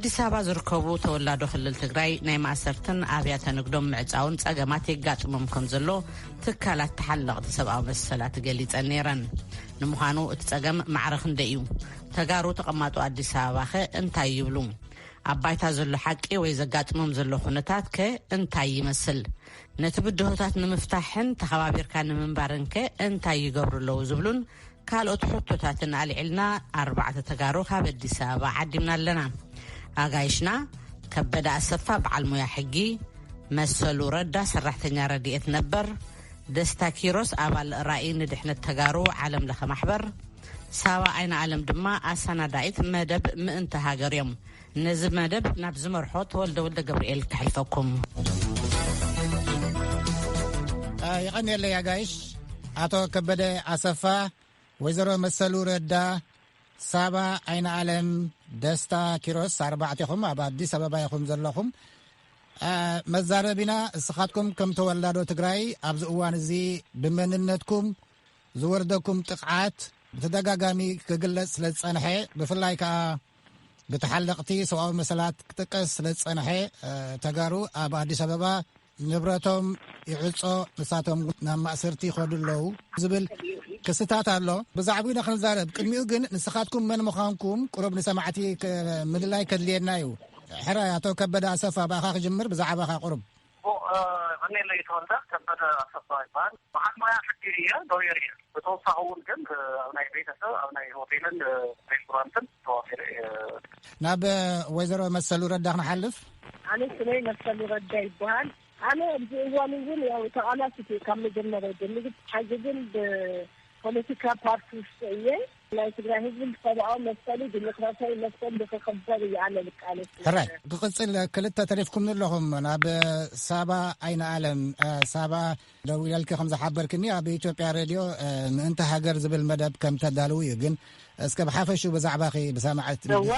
ኣዲስ ኣበባ ዝርከቡ ተወላዶ ክልል ትግራይ ናይ ማእሰርትን ኣብያተ ንግዶም ምዕጻውን ጸገማት የጋጥሞም ከም ዘሎ ትካላት ተሓለቕቲ ሰብኣዊ መሰላት ገሊጸን ነይረን። ንምዃኑ እቲ ጸገም ማዕረ ክንደይ እዩ? ተጋሩ ተቐማጦ ኣዲስ ኣበባ ኸ እንታይ ይብሉ? ኣብ ባይታ ዘሎ ሓቂ ወይ ዘጋጥሞም ዘሎ ኩነታት ከ እንታይ ይመስል? ነቲ ብድሆታት ንምፍታሕን ተኸባቢርካ ንምንባርን ከ እንታይ ይገብሩ ኣለዉ ዝብሉን ካልኦት ሕቶታትን ኣልዒልና ኣርባዕተ ተጋሩ ካብ ኣዲስ ኣበባ ዓዲምና ኣለና። ኣጋይሽና ከበደ ኣሰፋ በዓል ሙያ ሕጊ፣ መሰሉ ረዳ ሰራሕተኛ ረድኤት ነበር፣ ደስታ ኪሮስ ኣባል ራእይ ንድሕነት ተጋሩ ዓለም ለኸ ማሕበር፣ ሳባ ኣይነ ኣለም ድማ ኣሰናዳኢት መደብ ምእንቲ ሃገር እዮም። ነዚ መደብ ናብ ዝመርሖ ተወልደ ወልደ ገብርኤል ከሕልፈኩም። አ፣ የቐንየለይ ኣጋይሽ። ኣቶ ከበደ ኣሰፋ፣ ወይዘሮ መሰሉ ረዳ፣ ሳባ ኣይነ ኣለም፣ ደስታ ኪሮስ፣ ኣርባዕቴኹም ኣብ ኣዲስ ኣበባ ኢኹም ዘለኹም። አ፣ መዛረቢና እስኻትኩም ከም ተወላዶ ትግራይ ኣብዚ እዋን እዚ ብመንነትኩም ዝወርደኩም ጥቕዓት ብተደጋጋሚ ክግለጽ ስለ ዝጸንሐ፣ ብፍላይ ከኣ ብተሓለቕቲ ሰብኣዊ መሰላት ክጥቀስ ስለ ዝጸንሐ፣ እ፣ ተጋሩ ኣብ ኣዲስ ኣበባ ንብረቶም ይዕጾ፣ ንሳቶም ናብ ማእሰርቲ ይኸዱ ኣለዉ ዝብል ክስታት ኣሎ። ብዛዕባኡ ኢና ክንዛረብ። ቅድሚኡ ግን ንስኻትኩም መን ምዃንኩም ቁሩብ ንሰማዕቲ ክ-፣ ምልላይ ከድልየና እዩ። ሕራይ ኣቶ ከበደ ኣሰፋ፣ ብኣኻ ክጅምር፣ ብዛዕባኻ ቁሩብ። ኦ፣ እ፣ ቀኔለይ ተወልደ ከበደ ኣሰፋ ይበሃል። በዓል ሞያ ሕጊ እየ፣ ሎየር እየ። ብተወሳኺ እውን ግን፣ እ፣ ኣብ ናይ ቤተሰብ፣ ኣብ ናይ ሆቴልን፣ እ፣ ሬስቶራንትን ተዋፊረ እየ። ናብ፣ እ፣ ወይዘሮ መሰሉ ረዳ ክንሓልፍ። ኣነ ስመይ መሰሉ ረዳ ይበሃል። ኣነ ኣብዚ እዋን እውን ያው ተቓላሲት እየ ካብ መጀመርያ ጀሚሩ። ሕጂ ግን ብፖለቲካ ፓርቲ ውስጥ እየ። ናይ ትግራይ ህዝቢ ሰብኣዊ መሰሉ ዲሞክራሲያዊ መሰሉ ንክኽበር እየ ኣነ ልቃለስ። ሕራይ፣ ክቕጽል ክልተ ተሪፍኩም ኣለኹም። ናብ ሳባ ኣይነ ኣለም፣ እ፣ ሳባ ደዊለልኪ ከም ዝሓበርክኒ ኣብ ኢትዮጵያ ሬድዮ፣ እ፣ ምእንቲ ሃገር ዝብል መደብ ከም ተዳልው እዩ። ግን እስከ ብሓፈሹ ብዛዕባኺ ብሰማዕት-፣ እዋ።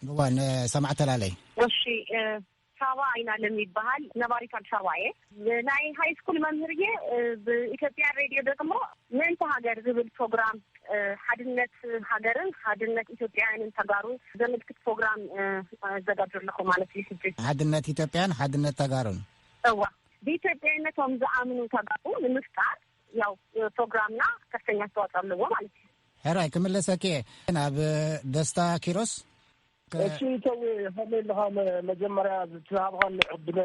እዋ፣ ንሰማዕት ተላለይ። እሺ፣ እ፣ ሳባ ኣይናለም ይበሃል። ነባሪት ኣዲስ ኣበባ እየ። ናይ ሃይ ስኩል መምህር እየ። እ፣ ብኢትዮጵያ ሬድዮ ደግሞ ምእንቲ ሃገር ዝብል ፕሮግራም፣ እ፣ ሓድነት ሃገርን ሓድነት ኢትዮጵያውያንን ተጋሩ ዘመልክት ፕሮግራም፣ እ፣ ኣዘጋጆ ኣለኹ ማለት እዩ። ሕጂ ሓድነት ኢትዮጵያን ሓድነት ተጋሩን። እዋ፣ ብኢትዮጵያዊነቶም ዝኣምኑ ተጋሩ ንምፍጣር ያው ፕሮግራምና ከፍተኛ ኣስተዋፅኦ ኣለዎ ማለት እዩ። ሕራይ ክምለሰኪ እየ። ናብ ደስታ ኪሮስ። ከ- እሺ፣ ተው፣ ከመይ ኣለኻ? መ-፣ መጀመርያ ዝተሃብኻኒ ዕድል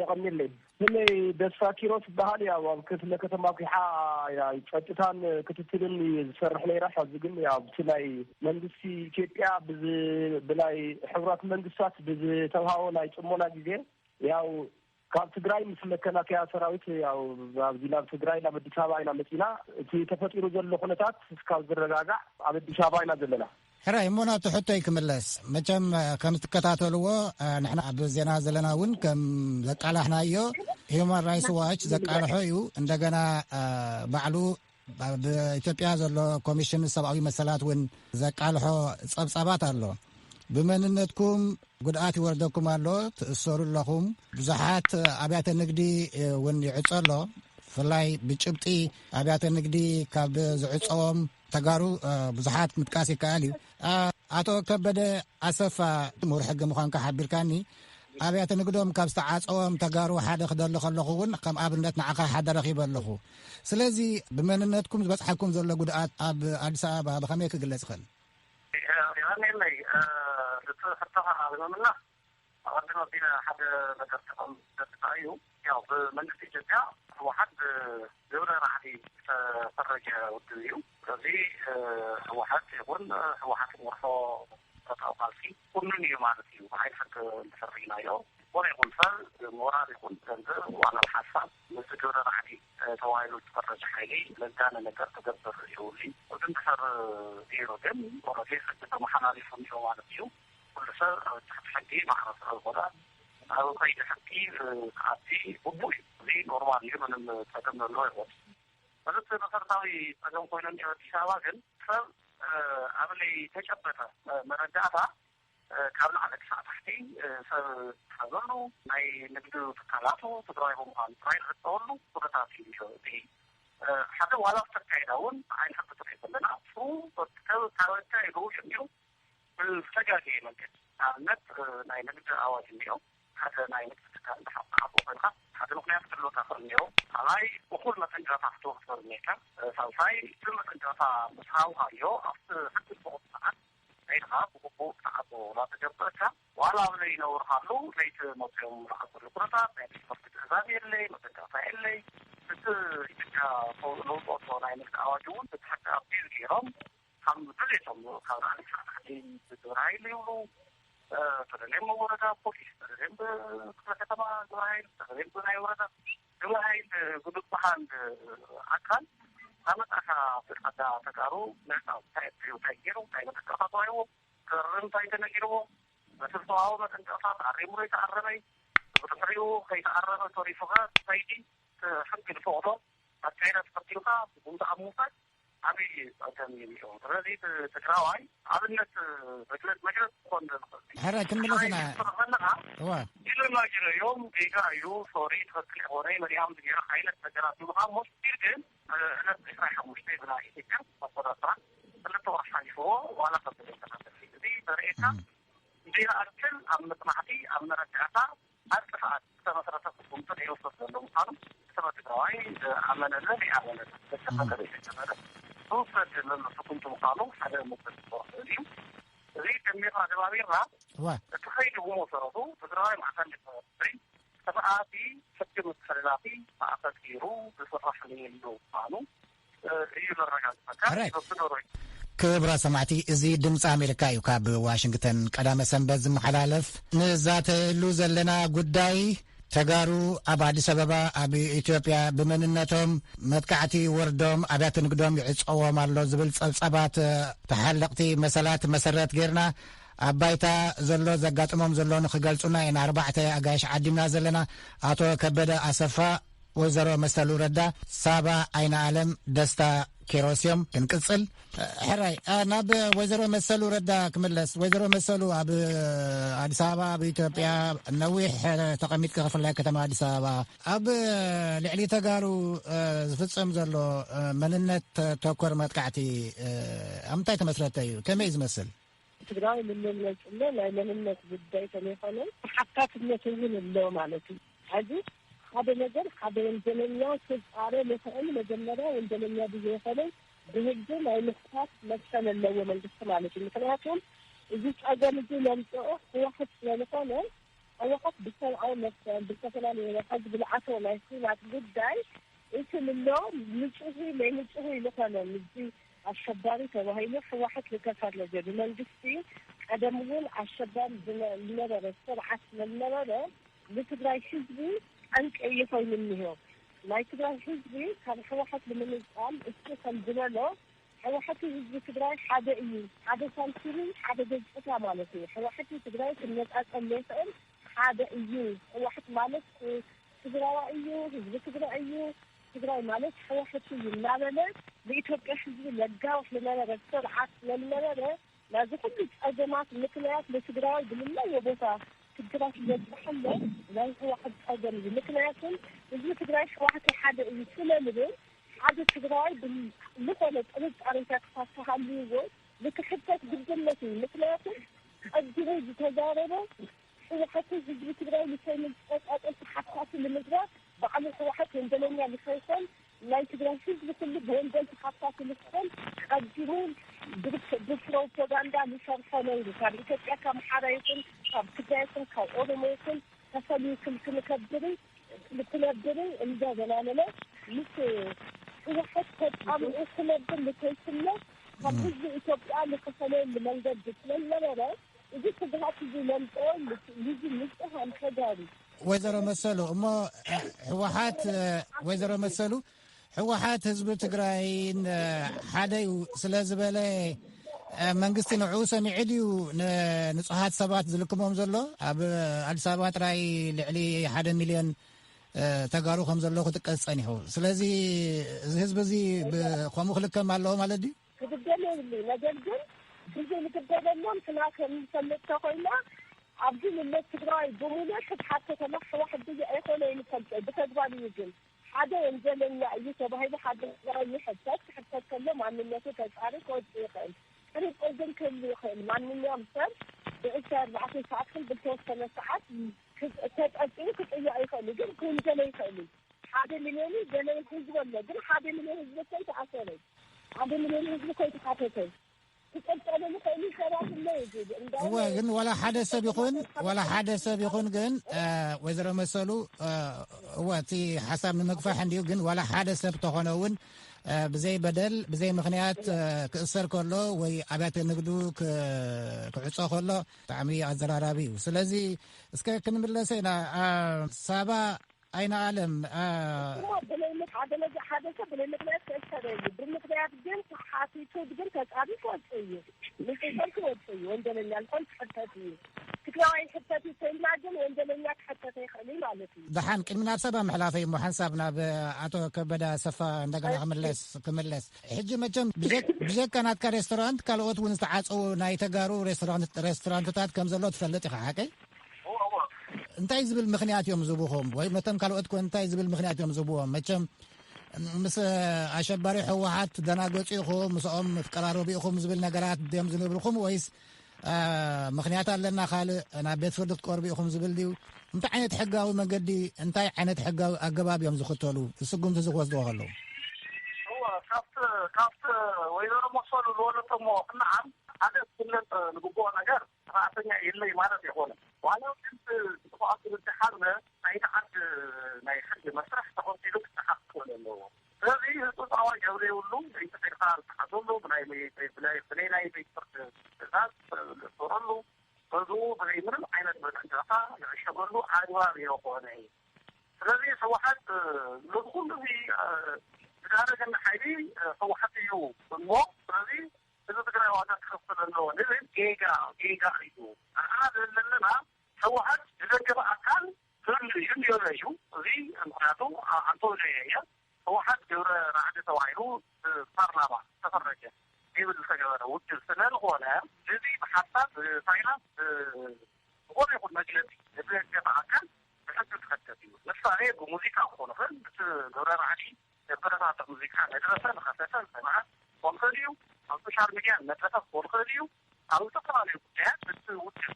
የቐንየለይ። ስመይ ደስታ ኪሮስ ይበሃል። ያው ኣብ ክፍለ ከተማ ኲሓ፣ ያው ጸጥታን ክትትልን ዝሰርሕ ነይረ። ሕዚ ግን ያው ኣብቲ ናይ መንግስቲ ኢትዮጵያ ብዝ-፣ ብናይ ሕቡራት መንግስታት ብዝተውሃቦ ናይ ጽሞና ግዜ፣ ያው ካብ ትግራይ ምስ መከላከያ ሰራዊት፣ ያው ኣብዚ ናብ ትግራይ ናብ ኣዲስ ኣበባ ኢና መጺና። እቲ ተፈጢሩ ዘሎ ኩነታት እስካብ ዝረጋጋዕ ኣብ ኣዲስ ኣበባ ኢና ዘለና። ሕራይ፣ እሞ ናብቲ ሕቶይ ክምለስ። መቸም፣ እ፣ ከም እትከታተልዎ፣ እ፣ ንሕና ኣብ ዜና ዘለና እውን ከም ዘቃላሕናዮ፣ ሂውማን ራይትስ ዋች ዘቃልሖ እዩ። እንደገና፣ እ፣ ባዕሉ ኣብ ኢትዮጵያ ዘሎ ኮሚሽን ሰብኣዊ መሰላት እውን ዘቃልሖ ጸብጻባት ኣሎ። ብመንነትኩም ጉድኣት ይወርደኩም ኣሎ፣ ትእሰሩ ኣለኹም። ብዙሓት ኣብያተ ንግዲ እውን ይዕጾ ኣሎ። ብፍላይ ብጭብጢ ኣብያተ ንግዲ ካብ ዝዕጸዎም ተጋሩ፣ እ፣ ብዙሓት ምጥቃስ ይከኣል እዩ። እ፣ ኣቶ ከበደ ኣሰፋ፣ ምሁር ሕጊ ምዃንካ ሓቢርካኒ። ኣብያተ ንግዶም ካብ ዝተዓጸዎም ተጋሩ ሓደ ክደሊ ከለኹ እውን ከም ኣብነት ንዓኻ ሓደ ረኺበ ኣለኹ። ስለዚ ብመንነትኩም ዝበጽሓኩም ዘሎ ጉድኣት ኣብ ኣዲስ ኣበባ ብኸመይ ክግለጽ ይኽእል? የቐንየለይ፣ እ፣ እቲ ሕቶኻ ንምምላስ ኣቐድም ኣቢለ ሓደ ነገር ክጠቕም ዘድልያ እዩ። ያው ብመንግስቲ ኢትዮጵያ ህወሓት ብግብረ ራዕዲ ዝተፈረጀ ውድብ እዩ። ስለዚ፣ እ፣ ህወሓት ይኹን፣ እ፣ ህወሓት ዝመርሖ ብረታዊ ቃልሲ ኩኑን እዩ ማለት እዩ። ብሓይሊ ሕጊ እንተፈሪናዮ ዝኾነ ይኹን ሰብ ብሞራል ይኹን ብገንዘብ ዋላ ብሓሳብ ምስቲ ግብረ ራዕዲ፣ እ፣ ተባሂሉ ዝተፈረጀ ሓይሊ ለጋነ ነገር ክገብር የብሉን። እዚ እንድሕር ገይሩ ግን ኦልሬዲ ሕጊ ተመሓላሊፉ እኒኦ ማለት እዩ። ኩሉ ሰብ ኣብ ትሕቲ ሕጊ ማዕረ ስለ ዝኾነ ኣብ ከይዲ ሕጊ፣ እ፣ ክኣቲ ግቡእ እዩ። እዚ ኖርማል እዩ። ምንም ጸገም ዘለዎ ኣይኮነን። እዚ እቲ መሰረታዊ ጸገም ኮይኑ እኒኦ ኣዲስ ኣበባ ግን ሰብ፣ እ፣ ኣብ ለይተጨበጠ፣ እ፣ መረዳእታ፣ እ፣ ካብ ላዕሊ ክሳዕ ታሕቲ፣ እ፣ ሰብ ዝሓዘሉ ናይ ንግዲ ትካላቱ ትግራይ ብምዃኑ ጥራይ ዝዕጸወሉ ኩነታት እዩ ዘሎ። እቲ፣ እ፣ ሓደ ዋላ ዝተካየዳ እውን ብዓይኒ ሕጊ ትሪኢ ከለና እሱ ካብ ካብ ኣካየድኡ ጀሚሩ ብዝተጋገየ መንገዲ ንኣብነት፣ እ፣ ናይ ንግዲ ኣዋጅ እኒኦ። ሓደ ናይ ንግዲ ትካል እንተሓ-፣ ክትሓፍኦ ኮይንካ፣ ሓደ ምኽንያት ክህልወካ ይኽእል እኒኦ። ካልኣይ፣ እኹል መጠን ጨረታ ክትወስድ እኒኤካ። እ፣ ሳልሳይ፣ እቲ መጠን ጨረታ ምስ ሃብካዮ፣ ኣብቲ ሕጊ ዝፈቕዶ ሰዓት ከይድካ ብግቡእ ክትዓጾ እናተገብረካ፣ ዋላ ኣብ ዘይነበርካሉ ለይቲ መጺኦም ዝዓጽሉ ኩነታት፣ ናይ ቤት ፍርዲ ትእዛዝ የለይ፣ መጠን ጨረታ የለይ። እቲ ኢትዮጵያ ለውጦ ናይ ንግዲ ኣዋጅ እውን ብትሕቲ ኣቢል ገይሮም፣ ከም ድሌቶም ካብ ላዕሊ ክሳዕ ታሕቲ ብግብረ ሓይሊ ይብሉ፣ እ፣ ተደልዮም ወረዳ ፖሊስ፣ ተደልዮም ብክፍለ ከተማ ግብረ ሓይል፣ ተደልዮም ብናይ ወረዳ ግብረ ሓይል፣ እ፣ ብዝበሃል፣ እ፣ ኣካል እናመጻእካ ፍቃዳ ተጋሩ ምዕጻው፣ እንታይ እዩ፣ እንታይ ገይሩ፣ እንታይ መጠንቀቕታ ተዋሂቦ፣ ክእርም እንታይ ተነጊርዎ፣ በቲ ዝተዋህቦ መጠንቀቕታ ተኣሪሙ ዘይተኣረመይ፣ ብድሕሪኡ ከይተኣረመ ተሪፉ ከ ከይዲ፣ እቲ ሕጊ ዝፈቕዶ ኣካይዳ ተኸቲልካ ብጉምታ ኣብ ምውሳድ ዓብዪ ጸገም እዩ እኒኦ። ስለዚ እቲ ትግራዋይ ኣብነት መግለጽ፣ መግለጽ ክኾን ዝኽእል እዩ። ሕራይ ክንምለስ ኢና። ትሰርሕ ዘለኻ እዋ። ኢሉ እናገረዮም ጌጋ እዩ፣ ሶሪ፣ ትኽክል ኣይኮነ፣ መሪሃም ዝገይረ ዓይነት ነገራት ይብልኻ እሞ፣ ስቲል ግን፣ እ፣ ዕለት ዕስራን ሓሙሽተን ብናይ ኢትዮጵያ ኣቆጻጽራ ክልተ ወርሒ ሓሊፍዎ፣ ዋላ ካብ ተዘይተኸተል። እዚ ዘርእየካ እም። ዘይንኣክል ኣብ መጽናዕቲ፣ ኣብ መረዳእታ፣ ኣብ ጥፍኣት ዝተመስረተ ስጉምቲ ዘይወስድ ዘሎ ምዃኑ፣ ህዝቢ ትግራዋይ ዝኣመነለ ዘይኣመነለ፣ ዝተሸፈነ ዘይተሸፈነ ዝወሰድ ዘሎ ስጉምቲ ምዃኑ ሓደ ምልክት ክኸውን ይኽእል እዩ። እዚ ደሚርና ደማሚርና፣ እዋ። እቲ ከይዲ ብመሰረቱ ትግራዋይ ማእከል ዲሞክራሲ ስርዓቲ ሕጊ ምትሕልላፊ ማእከል ገይሩ ዝስራሕ ዘይብሉ ምዃኑ፣ እ፣ እዩ ዘረጋግጸካ። ሕራይ። በብደረጃ። ክቡራት ሰማዕቲ፣ እዚ ድምፂ ኣሜሪካ እዩ። ካብ ዋሽንግተን ቀዳመ ሰንበት ዝመሓላለፍ። ንዛተየሉ ዘለና ጉዳይ፣ ተጋሩ ኣብ ኣዲስ ኣበባ፣ ኣብ ኢትዮጵያ፣ ብመንነቶም መጥቃዕቲ ወርዶም፣ ኣብያተ ንግዶም ይዕፀዎም ኣሎ ዝብል ፀብፀባት፣ እ፣ ተሓለቕቲ መሰላት መሰረት ጌርና፣ ኣብ ባይታ ዘሎ ዘጋጥሞም ዘሎ ንኽገልጹና ኢና ኣርባዕተ ኣጋይሽ ዓዲምና ዘለና። ኣቶ ከበደ ኣሰፋ፣ ወይዘሮ መሰሉ ረዳ፣ ሳባ ኣይነ ኣለም፣ ደስታ ኪሮስ እዮም። ክንቅጽል። ሕራይ፣ እ፣ ናብ ወይዘሮ መሰሉ ረዳ ክምለስ። ወይዘሮ መሰሉ፣ ኣብ ኣዲስ ኣበባ፣ ኣብ ኢትዮጵያ ነዊሕ፣ እ፣ ተቐሚጥኪ፣ ክፍላይ ከተማ ኣዲስ ኣበባ። ኣብ ልዕሊ ተጋሩ፣ እ፣ ዝፍጸም ዘሎ፣ እ፣ መንነት ተኮር መጥቃዕቲ፣ እ፣ ኣብ ምንታይ ተመስረተ እዩ? ከመይ እዩ ዝመስል? ትግራይ ንመግለጽሎ ናይ መንነት ጉዳይ ተለይኮነ ተሓታትነት እውን ኣሎ ማለት እዩ። ሕዚ ሓደ ነገር፣ ሓደ ወንጀለኛ ክጻረ ልኽእል መጀመርያ ወንጀለኛ ብዘይኮነ ብህጊ ናይ ምኽሳስ መሰል ኣለዎ መንግስቲ ማለት እዩ። ምኽንያቱም እዚ ጸገም እዚ ለምጽኦ ህወሓት ስለልኾነ፣ ህወሓት ብሰብኣዊ መሰል፣ ብዝተፈላለየ ሕጊ ብልዓቶ ናይ ኩናት ጉዳይ እቲ ምሎ ንጹህ ናይ ንጹህ ይልኾነ ምዚ ኣሸባሪ ተባሂሉ ህወሓት ልከፈረጀ ብመንግስቲ ቀደም እውን ኣሸባሪ ዝነ-፣ ዝነበረ ስርዓት ስለዝነበረ ንትግራይ ህዝቢ ጠንቂ እዩ ኮይኑ እኒሆ። ናይ ትግራይ ህዝቢ ካብ ህወሓት ንምንጻል እሱ ከም ዝበሎ ህወሓት ህዝቢ ትግራይ ሓደ እዩ። ሓደ ሳንቲም ሓደ ገጽታ ማለት እዩ። ህወሓት ትግራይ ክነጻጸል ዘይኽእል ሓደ እዩ። ህወሓት ማለት ትግራዋይ እዩ፣ ህዝቢ ትግራይ እዩ፣ ትግራይ ማለት ህወሓት እዩ እናበለ ንኢትዮጵያ ህዝቢ ለጋውሕ ዝነበረ ስርዓት ስለዝነበረ ናዚ ኩሉ ጸገማት ምክንያት ንትግራዋይ ብልለዮ ቦታ ችግራት ዝበፅሓለ ናይ ህወሓት ጸገም እዩ። ምክንያቱም ህዝቢ ትግራይ ህወሓት ሓደ እዩ ስለልብል ሓደ ትግራዋይ ብዝኾነ ጥርጣሬታት ክሳብ ተሃልይዎ ንክሕተት ግድነት እዩ። ምክንያቱም ቀዲሙ ዝተዛረበ ህወሓትን ህዝቢ ትግራይ ንሰይምን ዝቆጻጸር ተሓታቲ ንምግባር ባዕሉ ህወሓት ወንጀለኛ ንኸይኮን ናይ ትግራይ ህዝቢ ኩሉ ብወንጀል ተሓታቲ ንክኾን ቀዲሙ ብፕሮፓጋንዳ ዝሰርሖ ነይሩ። ካብ ኢትዮጵያ ካብ ኣምሓራ ይኹን ካብ ትግራይ ይኹን ካብ ኦሮሞ ይኹን ተፈልዩ ክል-፣ ክንከብርን ክነብርን እንዳበላለለ ምስ ህወሓት ተጣምኡ ክነብር ንከይስለ ካብ ህዝቢ ኢትዮጵያ ንክፈለየሉ መንገዲ ስለዝነበረ እዚ ስግሃት እዚ ለምፅኦ ልጅ ንፁሃን ተጋሩ። ወይዘሮ መሰሉ፣ እሞ ህወሓት፣ ወይዘሮ መሰሉ፣ ህወሓት ህዝቢ ትግራይን ሓደ እዩ ስለ ዝበለ መንግስቲ ንዕኡ ሰሚዑ ድዩ ንንፁሃት ሰባት ዝልክሞም ዘሎ? ኣብ ኣዲስ ኣበባ ጥራይ ልዕሊ ሓደ ሚልዮን ተጋሩ ከም ዘሎ ክጥቀስ ጸኒሑ። ስለዚ እዚ ህዝቢ እዚ ብ-፣ ከምኡ ክልከም ኣለዎ ማለት ድዩ? ክግደል የብሉ። ነገር ግን ብዙ ንግደለሎም ስና ከም ንፈልጥ ተኮይና ኣብዚ ምለት ትግራይ ብምሉእ ሕድሓድ ከተማ ሕዋ ሕድዩ ኣይኮነ ይንፈልጠ ብተግባር እዩ ግን ሓደ ወንጀለኛ እዩ ተባሂሉ ሓደ ትግራይ ይሕተት። ክሕተት ከሎ ማንነቱ ተጻሪ ክወጽእ ይኽእል። ጥርጥር ግን ክህሉ ይኽእል። ማንኛውም ሰብ ብዕስራ ኣርባዕተ ክኣክል ብዝተወሰነ ሰዓት ክ- ተጠርጢሩ ክጥየቕ ይኽእል እዩ፣ ግን ክውንጀል ይኽእል እዩ። ሓደ ሚልዮን ገለ ህዝቢ ኣሎ፣ ግን ሓደ ሚልዮን ህዝቢ እኮ ኣይተኣሰረን። ሓደ ሚልዮን ህዝቢ እኮ ኣይተሓተተን። ክጠርጠሩ ዝኽእሉ ሰባት ኣለዉ። እወ፣ ግን ዋላ ሓደ ሰብ ይኹን፣ ዋላ ሓደ ሰብ ይኹን ግን፣ እ፣ ወይዘሮ መሰሉ፣ እ፣ እወ፣ እቲ ሓሳብ ንምግፋሕ እንድዩ፣ ግን ዋላ ሓደ ሰብ ተኾነ እውን፣ እ፣ ብዘይ በደል፣ ብዘይ ምኽንያት፣ እ፣ ክእሰር ከሎ ወይ ኣብያተ ንግዱ ክ-፣ ክዕጾ ከሎ ብጣዕሚ ኣዘራራቢ እዩ። ስለዚ እስከ ክንምለሰ ኢና። እ፣ ሳባ ኣይነ ኣለም፣ እ፣ እሞ ብለይ ምክ-፣ ሓደ ሰብ ብለይ ምኽንያት ክእሰር የብሉ። ብምኽንያት ግን ተሓቲቱ ግን ተጻሪ ክወጽእ እዩ። ንጽሰል ክወጽእ እዩ። ወንጀለኛ ልኾን ክሕተት እዩ። ትግራዋይ ይሕተት እዩ ተይልና ግን ወንጀለኛ ክሕተት ኣይኽእል እዩ ማለት እዩ። ደሓን ቅድሚ ናብ ሳባ ምሕላፈይ እሞ ሓንሳብ ናብ ኣቶ ከበደ ኣሰፋ እንደገና ክምለስ፣ ክምለስ። ሕጂ መቸም ብጀክ-፣ ብጀካ ናትካ ሬስቶራንት ካልኦት እውን ዝተዓጸዉ ናይ ተጋሩ ሬስቶራንት-፣ ሬስቶራንትታት ከም ዘሎ ትፈልጥ ኢኻ ሓቀይ? እንታይ ዝብል ምኽንያት እዮም ዝቡኹም? ወይ መተም ካልኦት ኮን እንታይ ዝብል ምኽንያት እዮም ዝቡዎም? መቸም ምስ ኣሸባሪ ህወሓት ትደናገጹ ኢኹም፣ ምስኦም ትቀራረቡ ኢኹም ዝብል ነገራት ድዮም ዝነግርኹም? ወይስ፣ አ፣ ምኽንያት ኣለና ካልእ ናብ ቤት ፍርዲ ክትቀርቡ ኢኹም ዝብል ድዩ? እንታይ ዓይነት ሕጋዊ መንገዲ፣ እንታይ ዓይነት ሕጋዊ ኣገባብ እዮም ዝኽተሉ? ስጉምቲ እዚ ክወስድዎ ከለዉ? እወ፣ ካብቲ፣ ካብቲ ወይዘሮ መሰሉ ዝበለቶ እሞ ክነዓል ሓደ ክፍለጥ ዝግብኦ ነገር ሰራሕተኛ የለይ ማለት ኣይኮነን። ዋላ ግን ጥፋኣቱ ዝተሓዝነ ናይቲ ዓዲ ናይ ሕጊ መስርሕ ተኸቲሉ ክተሓዝ ክኽእል ኣለዎ። ስለዚ ህጹጽ ኣዋጅ ኣብ ዘይብሉ ለይቲ ኬድካ ዝጠሓሰሉ ብናይ መ-፣ ብናይ፣ ብናይ ናይ ቤት ፍርዲ ትእዛዝ ዝእሰረሉ፣ ገዝኡ ብዘይ ምንም ዓይነት መጠንቀቕታ ዝዕሸገሉ ኣግባብ ኣይኮነ እዩ። ስለዚ ህወሓት ነዚ ኩሉ እዚ ዝዳረገኒ ሓይሊ ህወሓት እዩ እሞ፣ ስለዚ ህዝቢ ትግራይ ዋጋ ክኸፍል ኣለዎ ንብል ጌጋ፣ ጌጋ እዩ። ንሕና ዘለና ህወሓት ዝደገፈ ኣካል ህሉ እዩ፣ እንዲዮ እዩ። እዚ ምኽንያቱ ኣ-፣ ኣንቶንዮ እየ። ህወሓት ግብረ ራዕዲ ተባሂሉ ብፓርላማ ዝተፈረጀ ይብል ዝተገበረ ውድብ ስለ ዝኾነ፣ እዚ ብሓሳብ፣ ብፋይናንስ፣ ብ-፣ ዝኾነ ይኹን መግለጺ ዝደገፈ ኣካል ብሕጊ ክሕተት እዩ። ምሳሌ ብሙዚቃ ክኾን ይኽእል፣ ብቲ ግብረ ራዕዲ ዘበረታትዕ ሙዚቃ ነድረሰ፣ ንኸሰሰ፣ ንሰምዐ ክኾን ይኽእል እዩ። ኣብ ሶሻል ሚድያ ነድረሰ ክኾን ይኽእል እዩ። ኣብ ዝተፈላለዩ ጉዳያት እቲ ውድብ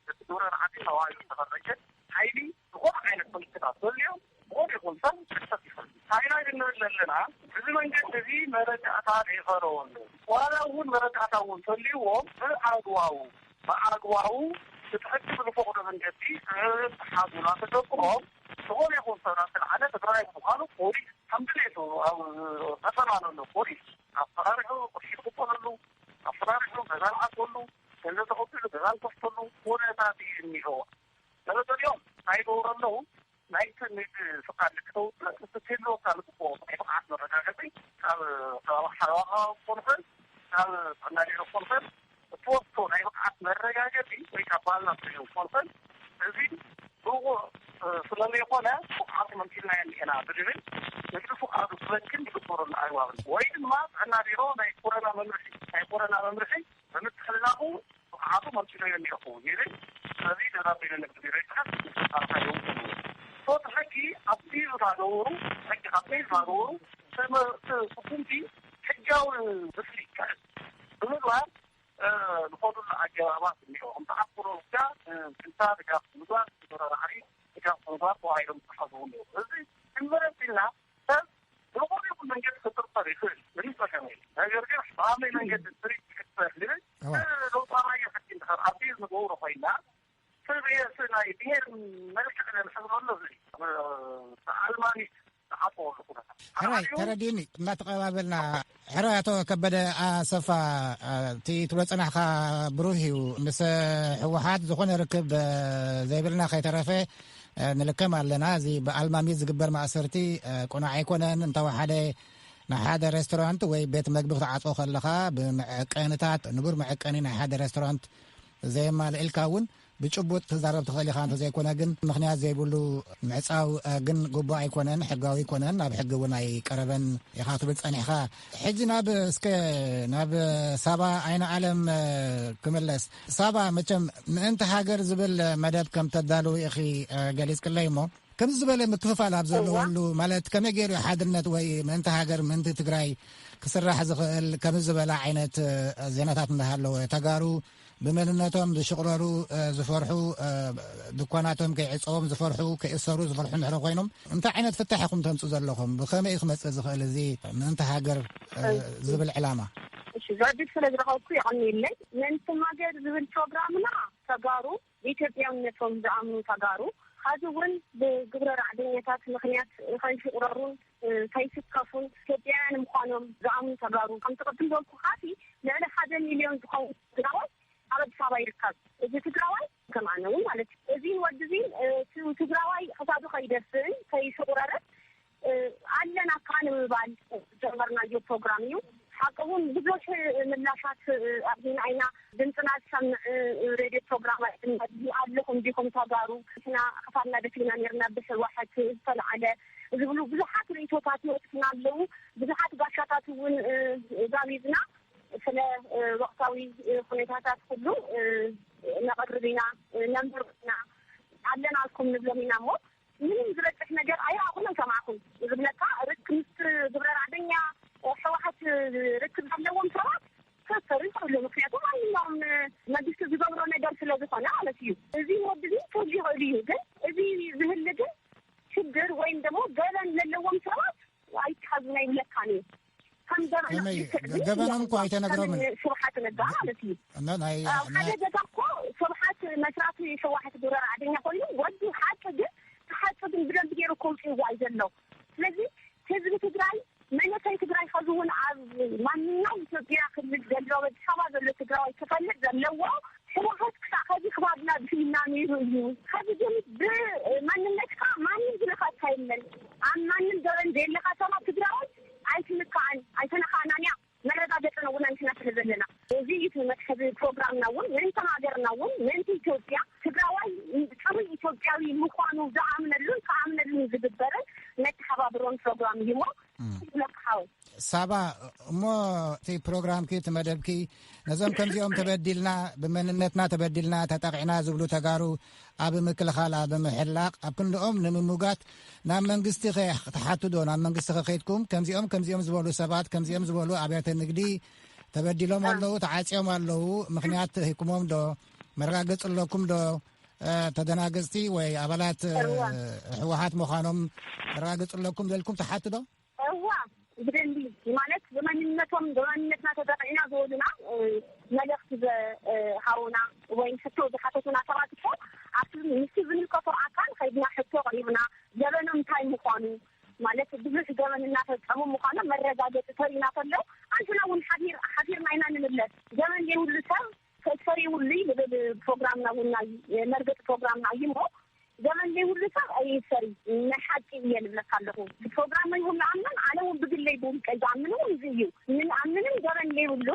እቲ ግብረ ራዕዲ ተባሂሉ ዝተፈረጀ ሓይሊ ዝኾነ ዓይነት ምልክታት ዘልዮ ዝኾነ ይኹን ሰብ ክሕተት ይኽእል እዩ። ቻይና ግን ንብል ዘለና፣ እዚ መንገዲ እዚ መረዳእታ ዘይቐረበሉ፣ ዋላ እውን መረዳእታ እውን ተልይዎም ብኣግባቡ፣ ብኣግባቡ እቲ ሕጊ ብዝፈቕዶ መንገዲ ክሓዙ እናተገብሮም፣ ዝኾነ ይኹን ሰብ ናብ ስልዓነ ትግራይ ብምዃኑ ፖሊስ ከም ድሌቱ ኣብ ከተማ ዘሎ ፖሊስ ኣፈራሪሑ፣ ቅርሺ ዝቕበለሉ፣ ኣፈራሪሑ ገዛ ዝዓፅወሉ፣ ገንዘብ ተቐቢሉ ገዛ ዝከፍተሉ ኩነታት እዩ እኒኦ። ገለ ገሊኦም እንታይ ይገብሩ ኣለዉ? ናይቲ ንግዲ ፍቃድ ክተውፅእ እቲ ክህልወካ ዝግብኦ ናይ ብቕዓት መረጋገፂ ካብ ከባቢ ሓለዋ ከባቢ ክኾን ይኽእል፣ ካብ ጥዕና ቢሮ ክኾን ይኽእል፣ እትወስዶ ናይ ብቕዓት መረጋገፂ ወይ ካብ ባህልና ትሪኦ ክኾን ይኽእል። እዚ ብቑዕ፣ እ፣ ስለ ዘይኮነ ብቕዓቱ መምሲልናዮ እኒአና ብዝብል ንግዲ ፍቃዱ ክበክን ዝግበረሉ ኣግባብ ኣሎ። ወይ ድማ ጥዕና ቢሮ ናይ ኮረና መምርሒ፣ ናይ ኮረና መምርሒ ብምትሕልላፉ ብቕዓቱ መምሲሎዮ እኒአኹ ይብል። ስለዚ ደብዳቤ ንንግዲ ቢሮ ይፅሓፍ፣ ንስልጣንካ የውፅኡ። ሶት ሕጊ ኣብ ፌዝ እናገበሩ፣ ሕጊ ኣብ ፌዝ እናገበሩ፣ ትም-፣ ት-፣ ስጉምቲ ሕጋዊ ምስሊ ይካየድ ብምግባር፣ እ፣ ዝኸዱሉ ኣገባባት እኒኦ። ከም ተኣክሎ ውጋ፣ እ፣ ክንሳ ድጋፍ ብምግባር፣ ዝገበረ ራዕዲ ድጋፍ ብምግባር ተባሂሎም ዝተሓዝቡ እኒኦ። እዚ ክንመለስ ኢልና ሰብ ብዝኾነ ይኹን መንገዲ ክጥርጠር ይኽእል፣ ምንም ጸገም የለን። ነገር ግን ብኣመይ መንገዲ ትሪት ክጥርጠር ዝብል እዋ። ለውጣዊ ሕጊ እንድሕር ኣቢል ንገብሮ ኮይና፣ ሰብ የ-፣ ስ-፣ ናይ ብሄር መልክዕ ነንሕብረሉ እዚ፣ እ፣ ብኣልማሚት ዝሓጥወሉ ኩነታት። ሕራይ፣ ተረዲኒ፣ እናተቐባበልና። ሕራይ ኣቶ ከበደ ኣሰፋ፣ እ፣ እቲ ትብሎ ጸናሕካ ብሩህ እዩ። ምስ ህወሓት ዝኾነ ርክብ፣ እ፣ ዘይብልና ከይተረፈ፣ እ፣ ንልከም ኣለና። እዚ ብኣልማሚት ዝግበር ማእሰርቲ፣ እ፣ ቅኑዕ ኣይኮነን። እንተወሓደ ንሓደ ሬስቶራንት ወይ ቤት መግቢ ክትዓጾ ከለኻ፣ ብመዐቀንታት፣ ንቡር መዐቀኒ ናይ ሓደ ሬስቶራንት ዘየማልእልካ እውን ብጭቡጥ ትዛረብ ትኽእል ኢኻ። እንተዘይኮነ ግን ምኽንያት ዘይብሉ ምዕጻው፣ እ፣ ግን ግቡእ ኣይኮነን፣ ሕጋዊ ኣይኮነን፣ ናብ ሕጊ እውን ኣይቀረበን ኢኻ ትብል ጸኒሕካ። ሕጂ ናብ፣ እስከ ናብ ሳባ ኣይነ ኣለም፣ እ፣ ክምለስ። ሳባ፣ መቸም ምእንቲ ሃገር ዝብል መደብ ከም ተዳልው ኢኺ፣ እ፣ ገሊጽክለይ እሞ፣ ከምዚ ዝበለ ምክፍፋል ኣብ ዘለወሉ፣ ማለት ከመይ ገይሩ እዩ ሓድነት ወይ ምእንቲ ሃገር፣ ምእንቲ ትግራይ ክስራሕ ዝኽእል? ከምዚ ዝበለ ዓይነት፣ እ፣ ዜናታት እንዳሃለወ፣ ተጋሩ ብመንነቶም ዝሽቕረሩ፣ ዝፈርሑ፣ ድኳናቶም ከይዕፀዎም ዝፈርሑ፣ ከይእሰሩ ዝፈርሑ እንድሕር ኮይኖም፣ እንታይ ዓይነት ፍታሕ ኢኹም ተምፁ ዘለኹም? ብኸመይ እዩ ክመፅእ ዝኽእል እዚ ምእንቲ ሃገር ዝብል ዕላማ? እሺ፣ ዘዕቢት ስለ ዝረኸብኩ የቐንየለይ። ምእንቲ ሃገር ዝብል ፕሮግራምና ተጋሩ፣ ብኢትዮጵያውነቶም ዝኣምኑ ተጋሩ፣ ሐዚ እውን ብግብረ ራዕደኛታት ምኽንያት ከይሽቕረሩን ከይስከፉን ኢትዮጵያውያን ምዃኖም ዝኣምኑ ተጋሩ፣ ከምቲ ቅድም ዝበልኩኻሲ፣ ልዕሊ ሓደ ሚልዮን ዝኾኑ ትግራዋይ ኣብ ኣዲስ ኣበባ ይርከብ። እዚ ትግራዋይ ከም ኣነ እውን ማለት እዩ። እዚን ወዲ እዚን፣ እ፣ ቱ-፣ ትግራዋይ ክሳዱ ከይደፍእን ከይሽቑረርን፣ እ፣ ኣለና እካ ንምባል ዝጀመርናዮ ፕሮግራም እዩ። ሓቂ እውን ብዙሕ ምላሻት፣ እ፣ ኣግኒና ኢና። ድምፅና ዝሰምዕ፣ እ፣ ሬድዮ ፕሮግራም ኣለኹም ዲኹም ተጋሩ? ንሕና ክሳድና ደፊእና ነርና ብህወሓት ዝተልዓለ ዝብሉ ብዙሓት ርእይቶታት ይወፅና ኣለዉ። ብዙሓት ጋሻታት እውን፣ እ፣ ጋቢዝና ስለ፣ እ፣ ወቕታዊ፣ እ፣ ኩነታታት ኩሉ፣ እ፣ ነቕርብ ኢና፣ እ፣ ነንብር ኢና፣ ኣለናልኩም ንብሎም ኢና እሞ ምንም ዝበፅሕ ነገር ኣይረኣኹን ኣይሰማዕኹን። ዝብለካ ርክ-፣ ምስ ግብረ ራዕደኛ፣ እ፣ ህወሓት ርክብ ዘለዎም ሰባት ክእሰሩ ይኽእሉ። ምክንያቱ ማንኛውም መንግስቲ ዝገብሮ ነገር ስለ ዝኾነ ማለት እዩ። እዚ ወዲ እዚ ክህሉ ይኽእል እዩ። ግን እዚ ዝህሊ ግን ሽግር ወይም ደግሞ ገበን ዘለዎም ሰባት ኣይትሓዙን ኣይብለካን እዩ። ከም ገበን ከመይ? ልክዕ ግን ገበኖም እኮ ኣይተነግሮምን። ከም ስብሓት ነጋ ማለት እዩ። እና ናይ ኣብ ሓደ ናይ ገዛ እኮ ስብሓት መስራቲ ህወሓት ግብረ ራዕደኛ ኮይኑ ወዲ ሓቂ ግን ተሓፁ ግን ብደንብ ገይሩ ከውፅእዎ እዩ ዘሎ። ስለዚ ህዝቢ ትግራይ መንእሰይ ትግራይ ኸዚ እውን ኣብ ማንኛውም ኢትዮጵያ ክልል ዘሎ ኣዲስ ኣበባ ዘሎ ትግራዋይ ክፈልጥ ዘለዎ ህወሓት ክሳዕ ኸዚ ክባብና ድፊና ነይሩ እዩ። ኸዚ ግን ብመንነትካ ማንም ዝነኻእካ የለን። ኣብ ማንም ገበን ዘየለኻ ሰባት ትግራዋይ ኣይትንካእን፣ ኣይተነኻእናን እያ። መረጋገፂ ነውና ንሕና ስለ ዘለና። እዚ እዩ እቲ መትሓዚ ፕሮግራምና እውን ምእንቲ ሃገርና እውን ምእንቲ ኢትዮጵያ ትግራዋይ ፅሩይ ኢትዮጵያዊ ምዃኑ ዝኣምነሉን ክኣምነሉን ዝግበርን ነተሓባብሮን ፕሮግራም እዩ እሞ ይብለካ ሓወይ። ሳባ፣ እሞ እቲ ፕሮግራምኪ እቲ መደብኪ ነዞም ከምዚኦም ተበዲልና ብመንነትና ተበዲልና ተጠቂዕና ዝብሉ ተጋሩ ኣብ ምክልኻል ኣብ ምሕላቕ ኣብ ክንድኦም ንምሙጋት ናብ መንግስቲ ከ ክትሓቱ ዶ? ናብ መንግስቲ ከ ከይድኩም ከምዚኦም ከምዚኦም ዝበሉ ሰባት ከምዚኦም ዝበሉ ኣብያተ ንግዲ ተበዲሎም ኣለዉ፣ ተዓፅዮም ኣለዉ፣ ምኽንያት ሂኩሞም ዶ? መረጋገፂ ኣለኩም ዶ? እ፣ ተደናገፅቲ ወይ ኣባላት እ፣ እዋ። ህወሓት ምዃኖም መረጋገፂ ኣለኩም ዘልኩም ትሓቱ ዶ? እዋ፣ ብደንቢ ማለት ብመንነቶም ብመንነትና ተጠቂዕና ዝበሉና እ፣ መልእኽቲ ዘ- እ፣ ሃቡና ወይ ሕቶ ዝሓተቱና ሰባት እኮ ኣብቲ ምስቲ ዝምልከቶ ኣካል ከይድና ሕቶ ኣቕሪብና ገበኖም እንታይ ምዃኑ ማለት ብዙሕ ገበን እናፈፀሙ ምዃኖም መረጋገፂ ተሪእና ከሎ ኣንሕና እውን ሓፊር- ሓፊርና ኢና ንምለስ። ገበን ዘይብሉ ሰብ ተሪእውሉይ ንብል ፕሮግራምና እውን ናይ መርገፂ ፕሮግራምና እዩ እሞ ገበን ዘይብሉ ሰብ ኣይእሰር እዩ። ናይ ሓቂ እየ ንብለካ ኣለኹ። ብፕሮግራመይ እውን ንኣምን ኣነ እውን ብግለይ ብውልቀይ ዝኣምን እውን እዚ እዩ። ምን ኣብ ምንም ገበን ዘይብሉ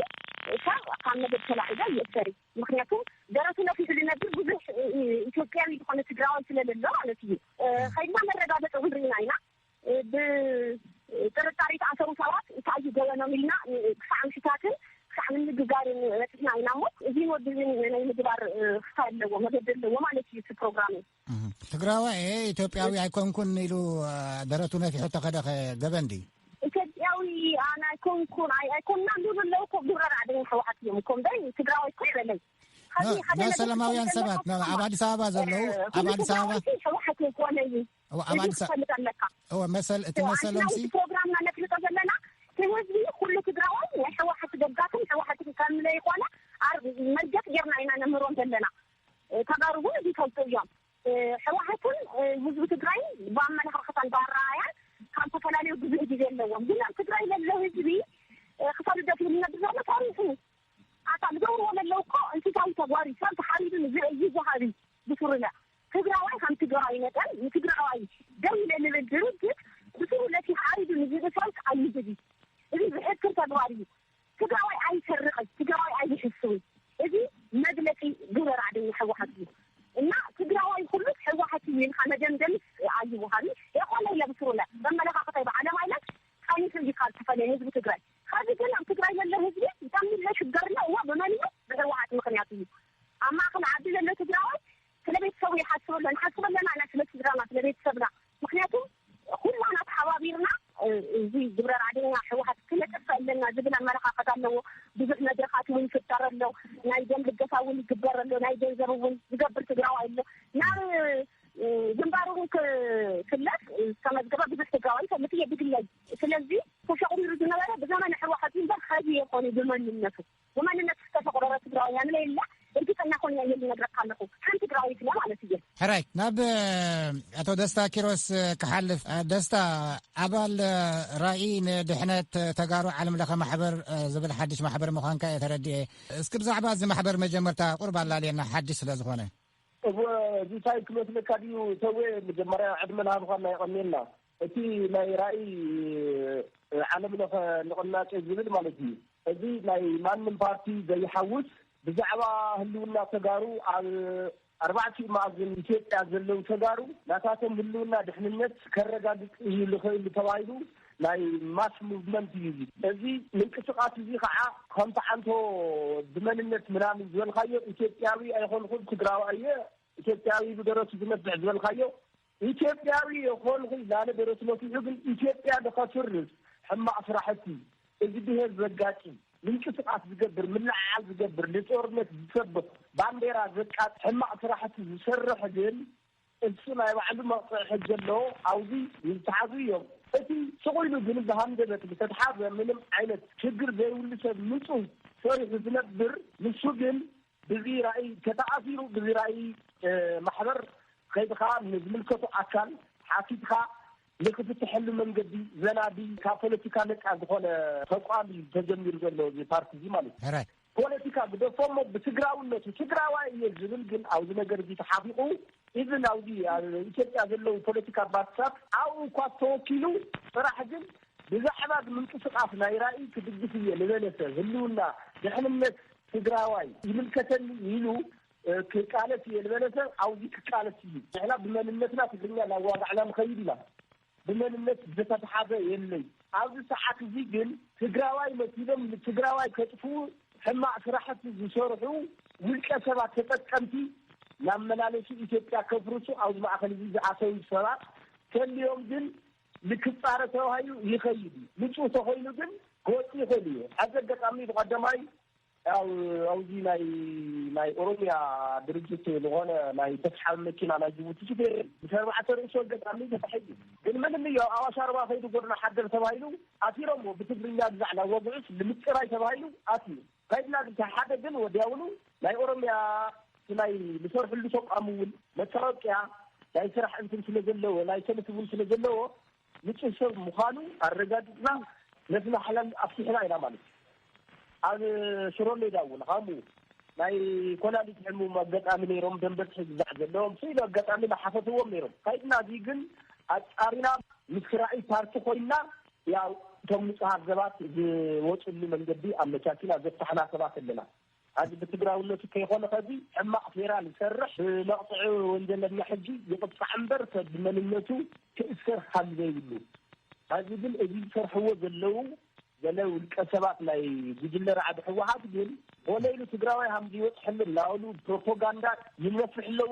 ሰብ ካብ መደብ ተላዒሉ ኣይእሰር እዩ። ምክንያቱ ደረቱ ነፊሑ ዝነብር ብዙሕ ኢትዮጵያዊ ዝኾነ ትግራዋይ ስለለሎ ማለት እዩ። ከይድና መረጋገፂ እውን ርኢና ኢና። ብጥርጣሬ ተኣሰሩ ሰባት እንታይ እዩ ገበኖም ኢልና ክሳዕ ምሽታትን ክሳዕ ምንግጋርን በፂሕና ኢና እሞ እዚን ወዲ እዚን ናይ ምግባር ክፋ ኣለዎ መገዲ ኣለዎ ማለት እዩ እቲ ፕሮግራም። ትግራዋይ እየ ኢትዮጵያዊ ኣይኮንኩን ኢሉ ደረቱ ነፊሑ ተኸደኸ ገበን ድዩ? ኢትዮጵያዊ ኣነ ኣይኮንኩን ኣይ ኣይኮንና እንዱ ዘለዉ እኮ ግብረ ራዕደኛ ህወሓት እዮም እኮ እምበር ትግራዋይ እኮ ይበለይ። መሰለማውያን ሰባት ኣብ ኣዲስ ኣበባ ዘለዉ ኣብ ኣዲስ ኣበባ ህወሓት ኣይኮነ እዩ። እወ፣ ኣብ እዚ ኣዲስ ክፈልጥ ኣለካ። እወ፣ መሰል እቲ መሰሎም ሲ ኣንትና ፕሮግራምና ነፍልጦ ዘለና እቲ ህዝቢ ኩሉ ትግራዋይ ናይ ህወሓት ደጋፍን ህወሓትን ከም ዘይኮነ ኣር- መርገጥ ጌርና ኢና ነምህሮም ዘለና። እ፣ ተጋሩ እውን እዚ ይፈልጡ እዮም። እ፣ ህወሓትን እ፣ ህዝቢ ትግራይ ብኣመለኻኽታን ብኣረኣያን ካብ ዝተፈላለዩ ብዙሕ ግዜ ኣለዎም። ግን ኣብ ትግራይ ዘሎ ህዝቢ እ፣ ክሳብ ደፊኡ ዝነብር ዘሎ ታሪኹ ኣታ ዝገብርዎ ዘለዉ እኮ እንስሳዊ ተግባር እዩ። ሰብ ተሓሪዱ ንዝርኢ እዩ ዝሃብ እዩ ብስሩለ። ትግራዋይ ከም ትግራዋይ መጠን ንትግራዋይ ደው ኢለ ንብል ድርጅት ብስሩለ እቲ ሓሪዱ ንዝርኢ ሰብ ኣይህብ እዩ። እዚ ዝሕክር ተግባር እዩ። ትግራዋይ ኣይሰርቕን፣ ትግራዋይ ኣይሕስውን። እዚ መግለፂ ግብረ ራዕደኛ ህወሓት እዩ። እና ትግራዋይ ኩሉ ህወሓት እዩ ኢልካ መደምደምስ ኣይወሃብን። የኾነ ኢለ ብስሩለ መመለኻኽታይ ብዓለም ኣይለን ቀኒሱ እዩ ካብ ዝተፈለየ ህዝቢ ትግራይ። ኸዚ ግን ኣብ ትግራይ ዘሎ ህዝቢ ብጣዕሚ ለሽገር ነው። እዋ ብመን እዩ? ብህወሓት ምኽንያት እዩ። ኣብ ማእኸል ዓዲ ዘሎ ትግራዋይ ስለ ቤተሰቡ ይሓስብ ኣሎ። ንሓስብ ኣለና ኢና ስለ ስድራና፣ ስለ ቤተሰብና። ምኽንያቱ ኩላና ተሓባቢርና እዚ ግብረ ራዕደኛ ህወሓት ክነጥፍእ ኣለና ዝብል ኣመለኻኸት ኣለዎ። ብዙሕ መድረኻት እውን ይፍጠር ኣሎ። ናይ ደም ልገሳ እውን ክፍለጥ ዝተመዝገበ ብዙሕ ትግራዋይ ይፈልጥ እየ ብግለይ። ስለዚ ተሸቑሪሩ ዝነበረ ብዘመነ ህወሓት እምበር ኸዚ የኾነ ብመንነቱ። ብመንነቱ ዝተሸቑረረ ትግራዋይ ያለ የለ። እርግጠኛ ኾነ እየ ልነግረካ ኣለኹ። ከም ትግራዊት እየ ማለት እየ። ሕራይ ናብ ኣቶ ደስታ ኪሮስ ክሓልፍ። ደስታ፣ ኣባል ራእይ ንድሕነት ተጋሩ ዓለም ለኸ ማሕበር ዝብል ሓድሽ ማሕበር ምዃንካ እየ ተረዲኤ። እስኪ ብዛዕባ እዚ ማሕበር መጀመርታ ቁርብ ኣላልየና፣ ሓድሽ ስለ ዝኾነ። እወ፣ እዚ እንታይ ክመስለካ ድዩ ሰውየ፣ መጀመርያ ዕድመ ንሃብኻና የቐንየልና። እቲ ናይ ራእይ ዓለም ለኸ ንቕናቄ ዝብል ማለት እዩ። እዚ ናይ ማንም ፓርቲ ዘይሓውስ፣ ብዛዕባ ህልውና ተጋሩ ኣብ ኣርባዕቲኡ መኣዝን ኢትዮጵያ ዘለዉ ተጋሩ ናታቶም ህልውና ድሕንነት ከረጋግጽ እዩ ዝኽእል ተባሂሉ ናይ ማስ ሙቭመንት እዩ። እዚ እዚ ምንቅስቃስ እዚ ከዓ ከምቲ ዓንቶ ብመንነት ምናምን ዝበልካዮ፣ ኢትዮጵያዊ ኣይኮንኩን ትግራዋይ እየ፣ ኢትዮጵያዊ ብደረቱ ዝነብዕ ዝበልካዮ፣ ኢትዮጵያዊ የኾንኹ ላለ ደረቱ መሲሑ ግን ኢትዮጵያ ንኸፍርስ ሕማቕ ስራሕቲ፣ እዚ ብሄር ዘጋጭ ምንቅስቃስ ዝገብር፣ ምልዕዓል ዝገብር፣ ንጦርነት ዝሰብኽ፣ ባንዴራ ዘቃጽ ሕማቕ ስራሕቲ ዝሰርሕ ግን እሱ ናይ ባዕሉ መቕጽዒ ሕጊ ኣለዎ። ኣብዚ ይተሓዙ እዮም። እቲ ስቕ ኢሉ ግን ብሃንደበት ዝተትሓዘ ምንም ዓይነት ሽግር ዘይብሉ ሰብ ንጹህ ሰሪሑ ዝነብር፣ ንሱ ግን ብዚ ራእይ ተተኣሲሩ፣ ብዚ ራእይ ማሕበር ከይድኻ ንዝምልከቶ ኣካል ሓቲትካ ንክፍትሐሉ መንገዲ ዘናዲ ካብ ፖለቲካ ነፃ ዝኾነ ተቋም እዩ ተጀሚሩ ዘሎ እዚ ፓርቲ እዚ ማለት እዩ። ሕራይ። ፖለቲካ ግደፎሞ ብትግራውነቱ ትግራዋይ እየ ዝብል ግን ኣብዚ ነገር እዚ ተሓፊቑ ኢቭን ኣብዚ ኣብ ኢትዮጵያ ዘለዉ ፖለቲካ ፓርቲታት ኣብኡ እኳ ተወኪሉ ጥራሕ ግን ብዛዕባ ምንቅስቃስ ናይ ራእይ ክድግፍ እየ ዝበለ ሰብ ህልውና ድሕንነት ትግራዋይ ይምልከተኒ ኢሉ ክቃለስ እየ ዝበለ ሰብ ኣብዚ ክቃለስ እዩ። ንሕና ብመንነትና ትግርኛ እናዋጋዕና ንኸይድ ኢና። ብመንነት ዝተትሓዘ የለይ። ኣብዚ ሰዓት እዚ ግን ትግራዋይ መሲሎም ንትግራዋይ ከጥፍኡ ሕማቕ ስራሕቲ ዝሰርሑ ውልቀ ሰባት ተጠቀምቲ ናመላለሱ ኢትዮጵያ ከፍርሱ ኣብዚ ማእኸል እዚ ዝኣተዉ ሰባት ተልዮም ግን ንክፃረ ተባሂሉ ይኸይድ እዩ። ንፁህ ተኾይኑ ግን ክወፅእ ይኽእል እዩ። ኣብዚ ኣጋጣሚ ብቐደማይ ያው ኣብዚ ናይ ናይ ኦሮሚያ ድርጅት ዝኾነ ናይ ተስሓቢ መኪና ናይ ጅቡቲ ሹፌር ምስ ኣርባዕተ ርእሱ ኣጋጣሚ ተታሒዙ ግን ምንም እዩ ኣብ ኣዋሽ ኣርባ ከይዱ ጎድና ሓደር ተባሂሉ ኣሲሮሞ ብትግርኛ ግዛዕ ናብ ወግዑስ ንምፅራይ ተባሂሉ ኣትዩ ከይድና ግን ሓደ ግን ወዲያውኑ ናይ ኦሮሚያ ናይ ዝሰርሕሉ ተቋም እውን መታወቅያ ናይ ስራሕ እንትን ስለ ዘለዎ ናይ ሰልፍ እውን ስለ ዘለዎ ንጹህ ሰብ ምዃኑ ኣረጋጊጽና ነቲ ማሕላል ኣፍቲሕና ኢና ማለት እዩ። ኣብ ሽሮ ሜዳ እውን ከምኡ ናይ ኮላሊት ሕሙም ኣጋጣሚ ነይሮም ደንበርትሒ ግዛዕ ዘለዎም ስኢሉ ኣጋጣሚ ናሓፈትዎም ነይሮም ካይድና እዚ ግን ኣጻሪና ምስ ራእይ ፓርቲ ኮይንና ያው እቶም ንጹሃት ሰባት ዝወጽሉ መንገዲ ኣመቻችና ዘፍታሕና ሰባት ኣለና። ኣዚ ብትግራውነቱ ከይኾነ ከዚ ሕማቕ ሴራ ዝሰርሕ ብመቕፅዒ ወንጀለኛ ሕጂ ይቕፃዕ እምበር ሰብ ብመንነቱ ክእሰር ከም ዘይብሉ ኣዚ ግን እዚ ዝሰርሕዎ ዘለዉ ገለ ውልቀ ሰባት ናይ ጉጅለ ራዕዲ ህወሓት ግን ሆነ ኢሉ ትግራዋይ ሃም ዝወፅሐሉ እናበሉ ፕሮፓጋንዳ ይነፍሕ ኣለዉ።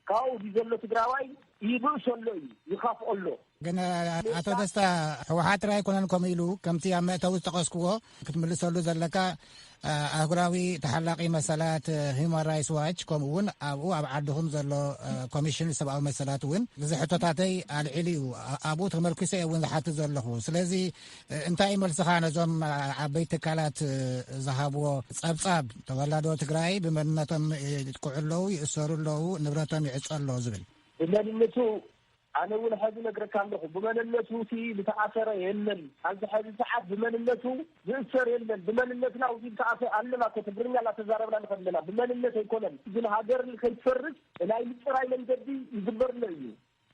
ካብኡ እዚ ዘሎ ትግራዋይ ይብእሶ ኣሎ እዩ ይኻፍኦ ኣሎ። ግን ኣቶ ደስታ ሕወሓት ጥራይ ኣይኮነን ከምኡ ኢሉ ከምቲ ኣብ መእተዊ ዝጠቐስክዎ ክትምልሰሉ ዘለካ ኣህጉራዊ ተሓላቒ መሰላት ሂማን ራይትስ ዋች ከምኡ እውን ኣብኡ ኣብ ዓድኹም ዘሎ ኮሚሽን ሰብኣዊ መሰላት እውን እዚ ሕቶታተይ ኣልዒሉ እዩ። ኣብኡ ተመርኪሰ እየ እውን ዝሓትት ዘለኹ። ስለዚ እንታይ እዩ መልስኻ ነዞም ዓበይቲ ትካላት ዝሃብዎ ጸብጻብ ተወላዶ ትግራይ ብመንነቶም ይጥቅዑ ኣለዉ፣ ይእሰሩ ኣለዉ፣ ንብረቶም ይዕጸ ኣሎ ዝብል? ብመንነቱ ኣነ እውን ሕዚ ነግረካ ኣለኹ። ብመንነቱ እቲ ዝተኣሰረ የለን። ኣብዚ ሕዚ ሰዓት ብመንነቱ ዝእሰር የለን። ብመንነትና ውዚ ዝተኣሰ ኣለና እኮ ትግርኛ እናተዛረብና ንኸድ ኣለና። ብመንነት ኣይኮነን ግን ሃገር ከይትፈርስ ናይ ምፅራይ መንገዲ ይግበር ኣሎ እዩ።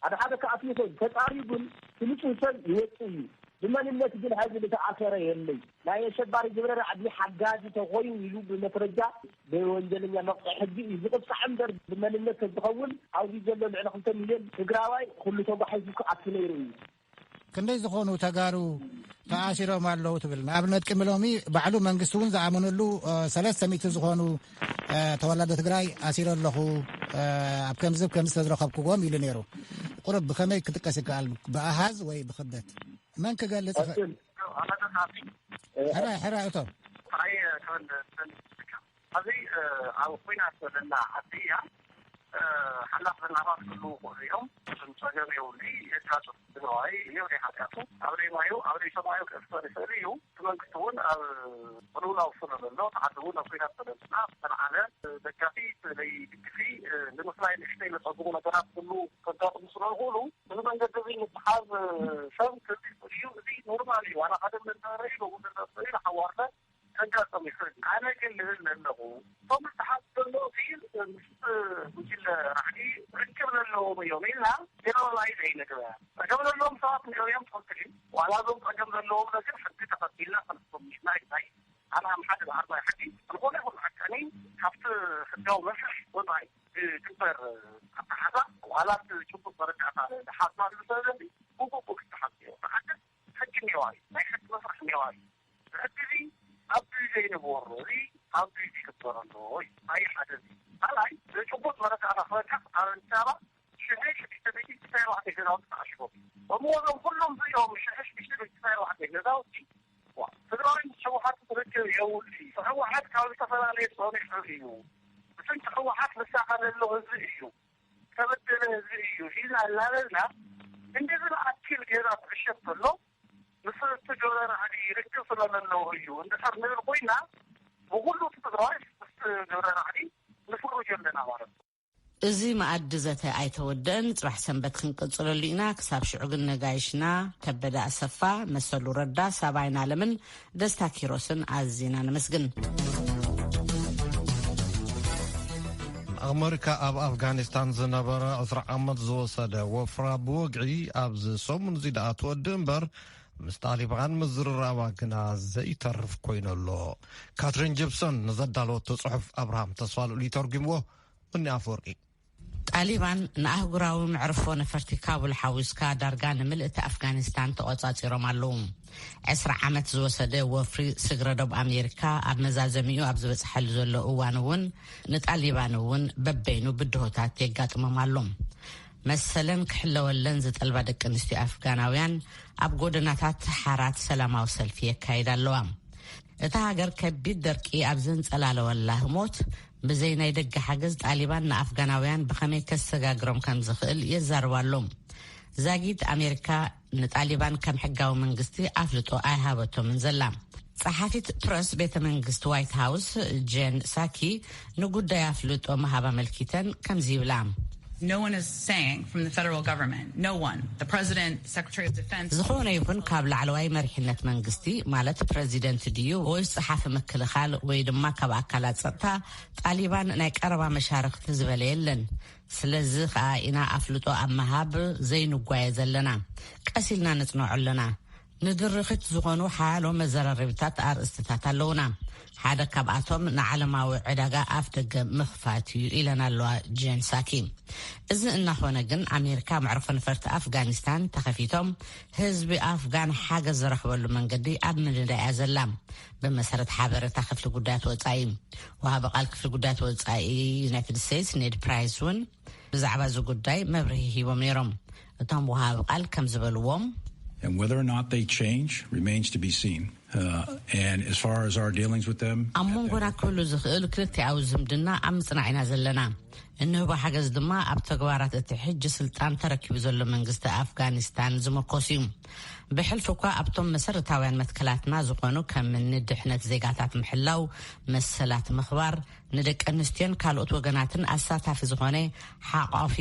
ሓደ ሓደ ከኣት ይኽእል ተፃርዩ ግን ንፁህ ሰብ ይወፅእ እዩ። ብመንነት ግን ሕዚ ዝተኣሰረ የለይ። ናይ ኣሸባሪ ግብረ ራዕዲ ሓጋዚ ተኾይኑ ኢሉ ብመስረጃ ብወንጀለኛ መቕፅዒ ሕጊ እዩ ዝቕፃዕ እምበር ብመንነት ተዝኸውን ኣብዚ ዘሎ ልዕሊ ክልተ ሚልዮን ትግራዋይ ኩሉ ተጓሒዙ ክኣቱ ነይሩ እዩ። ክንደይ ዝኾኑ ተጋሩ ተኣሲሮም ኣለዉ ትብል? ንኣብነት ቅድሚ ሎሚ ባዕሉ መንግስቲ እውን ዝኣመነሉ ሰለስተ ሚእቲ ዝኾኑ ተወላዶ ትግራይ ኣሲረ ኣለኹ ኣብ ከምዚ ከምዚ ተዝረኸብክዎም ኢሉ ነይሩ። ቁሩብ ብኸመይ ክጥቀስ ይከኣል? ብኣሃዝ ወይ ብኽብደት? መን ክገልጽ ይኽእል? ሕራይ ሕራይ እቶ። ሕራይ ክብል ዝደሊ ኣብዚ ኣብ ኩናት ዘላ ዓዲ እያ። ሓላፍ ዝናባት ክህልዉ ይኽእሉ እዮም። ብዙም ጸገም የብሉ። የጋጥም። ትግራዋይ እዩ፣ ናይ ሓጢኣቱ ኣብ ናይ ማዩ ኣብ ናይ ሰማዩ ክእሰር ይኽእል እዩ። እቲ መንግስቲ እውን ኣብ ቅልውላው ስለ ዘሎ፣ እቲ ዓዲ እውን ኣብ ኩናት ስለ ዝና ዝተልዓለ ደጋፊ ናይ ድግፊ ንምፍላይ ንእሽተይ ዘጸግሙ ነገራት ክህሉ ከጋጥሙ ስለ ዝኽእሉ፣ እዚ መንገዲ እዚ ምትሓዝ ሰብ ክልል እዩ። እዚ ኖርማል እዩ። ዋላ ሓደ መንበሪ ብጉልበት ንሓዋርተ ከጋጥም ይኽእል። ኣነ ግን ልብል ዘለኹ፣ እቶም ዝተሓዝ ዘሎ እዚ ምስ ጉጅለ ራዕዲ ርክብ ዘለዎም እዮም ኢልና ጀነራላይዝ ኣይንግበር። ጸገም ዘለዎም ሰባት ንሪኦም ትኽክል እዩ። ዋላ እዞም ጸገም ዘለዎም ግን ሕጊ ተኸቲልና ክንፍቶም ይኽና ይታይ ኣነ ኣብ ሓደ ብዓርባይ ሕጊ ዝኾነ ይኹን ዓቃኒ ካብቲ ሕጋዊ መስርሕ ወጻኢ ዝግበር ኣተሓዛ ዋላ እቲ ጭቡጥ መረዳእታ ዝሓዝና ዝሰለዚ ብግቡእ ክተሓዝ እዮ። ብሓደ ሕጊ እኒዋ እዩ። ናይ ሕጊ መስርሕ እኒዋ እዩ። ሕጊ እዚ ኣብ ግዜ ይንበሮ፣ እዚ ኣብ ግዜ ይግበር ኣሎ እዩ። ናይ ሓደ እዚ። ካልኣይ፣ ጭቡጥ መረዳእታ ክበካ ኣብ ኣዲስ ኣበባ ሽሕን ሽዱሽተ ሚእቲ ስሳይ ኣርባዕተ ገዛውቲ ተዓሽጎም። እሞ እዞም ኩሎም እዚኦም ሽሕን ሽዱሽተ ሚእቲ ስሳይ ኣርባዕተ ገዛውቲ፣ ዋ፣ ትግራይ ምስ ህወሓት ትርክብ የውሊ። ህወሓት ካብ ዝተፈላለየ ጸኒሑ እዩ። ብስንኪ ህወሓት ዝሳቐ ዘሎ ህዝቢ እዩ። ተበደለ ህዝቢ እዩ ኢልና እናበልና፣ እንደዚ ዝኣክል ገዛ ክዕሸግ ከሎ፣ ምስ እቲ ግብረ ራዕዲ ርክብ ስለ ዘለዎ እዩ እንድሕር ንብል ኮይና፣ ብኩሉ እቲ ትግራዋይ ምስ ግብረ ራዕዲ ንፍርጆ ኣለና ማለት ነው። እዚ መኣዲ ዘተ ኣይተወደአን። ጽባሕ ሰንበት ክንቅጽለሉ ኢና። ክሳብ ሽዑ ግን ነጋይሽና ከበደ ኣሰፋ፣ መሰሉ ረዳ፣ ሳባይን ኣለምን፣ ደስታ ኪሮስን ኣዚና ነመስግን። ኣመሪካ ኣብ ኣፍጋኒስታን ዝነበረ ዕስራ ዓመት ዝወሰደ ወፍራ ብወግዒ ኣብዚ ሰሙን እዚ ደኣ ትወድእ እምበር፣ ምስ ጣሊባን ምዝርራባ ግና ዘይተርፍ ኮይኑ ኣሎ። ካትሪን ጂፕሰን ንዘዳለወቶ ጽሑፍ ኣብርሃም ተስፋልኡል ይተርጉምዎ። ብኒ ኣፈወርቂ። ጣሊባን ንኣህጉራዊ መዕርፎ ነፈርቲ ካቡል ሓዊስካ ዳርጋ ንምልእቲ ኣፍጋኒስታን ተቖጻጺሮም ኣለዉ። ዕስራ ዓመት ዝወሰደ ወፍሪ ስግረ ዶብ ኣሜሪካ ኣብ መዛዘሚኡ ኣብ ዝበጽሐሉ ዘሎ እዋን እውን ንጣሊባን እውን በበይኑ ብድሆታት የጋጥሞም ኣሎ። መሰለን ክሕለወለን ዝጠልባ ደቂ ኣንስትዮ ኣፍጋናውያን ኣብ ጎደናታት ሓራት ሰላማዊ ሰልፊ የካይዳ ኣለዋ። እታ ሃገር ከቢድ ደርቂ ኣብ ዘንጸላለወላ ህሞት፣ ብዘይ ናይ ደገ ሓገዝ ጣሊባን ንኣፍጋናውያን ብኸመይ ከሰጋግሮም ከም ዝኽእል የዛርባ ኣሎ። ዛጊት ኣሜሪካ ንጣሊባን ከም ሕጋዊ መንግስቲ ኣፍልጦ ኣይሃበቶምን ዘላ። ጸሓፊት ፕረስ ቤተ መንግስቲ ዋይት ሃውስ ጄን ሳኪ ንጉዳይ ኣፍልጦ ምሃብ ኣመልኪተን ከምዚ ይብላ። No one is saying from the federal government, no one, the president, secretary of defense. ዝኾነ ይኹን ካብ ላዕለዋይ መሪሕነት መንግስቲ፣ ማለት ፕረዚደንት ድዩ ወይስ ጸሓፊ ምክልኻል ወይ ድማ ካብ ኣካላት ጸጥታ ጣሊባን ናይ ቀረባ መሻርኽቲ ዝበለ የለን። ስለዚ ኸኣ ኢና ኣፍልጦ ኣብ ምሃብ ዘይንጓየ ዘለና። ቀስ ኢልና ነጽንዖ ኣለና። ንድርኺት ዝኾኑ ሓያሎ መዘራረቢታት ኣርእስትታት ኣለዉና። ሓደ ካብኣቶም ንዓለማዊ ዕዳጋ ኣፍ ደገ ምኽፋት እዩ ኢለን ኣለዋ ጄን ሳኪ። እዚ እናኾነ ግን ኣሜሪካ መዕርፎ ነፈርቲ ኣፍጋኒስታን ተኸፊቶም ህዝቢ ኣፍጋን ሓገዝ ዝረኽበሉ መንገዲ ኣብ ምንዳይ እያ ዘላ። ብመሰረት ሓበሬታ ክፍሊ ጉዳያት ወጻኢ፣ ወሃቢ ቃል ክፍሊ ጉዳያት ወጻኢ ዩናይትድ ስቴትስ ኔድ ፕራይስ እውን ብዛዕባ እዚ ጉዳይ መብርሂ ሂቦም ነይሮም። እቶም ወሃቢ ቃል ከም ዝበልዎም፣ And whether or not they change remains to be seen. Uh, and as far as our dealings with them, ኣብ መንጎና ክህሉ ዝኽእል ክልቲኣዊ ዝምድና ኣብ ምጽናዕ ኢና ዘለና። እንህቦ ሓገዝ ድማ ኣብ ተግባራት እቲ ሕጂ ስልጣን ተረኪቡ ዘሎ መንግስቲ ኣፍጋኒስታን ዝመርኮስ እዩ። ብሕልፊ እኳ ኣብቶም መሰረታውያን መትከላትና ዝኾኑ ከም እኒ ድሕነት ዜጋታት ምሕላው፣ መሰላት ምኽባር፣ ንደቂ ኣንስትዮን ካልኦት ወገናትን ኣሳታፊ ዝኾነ ሓቋፊ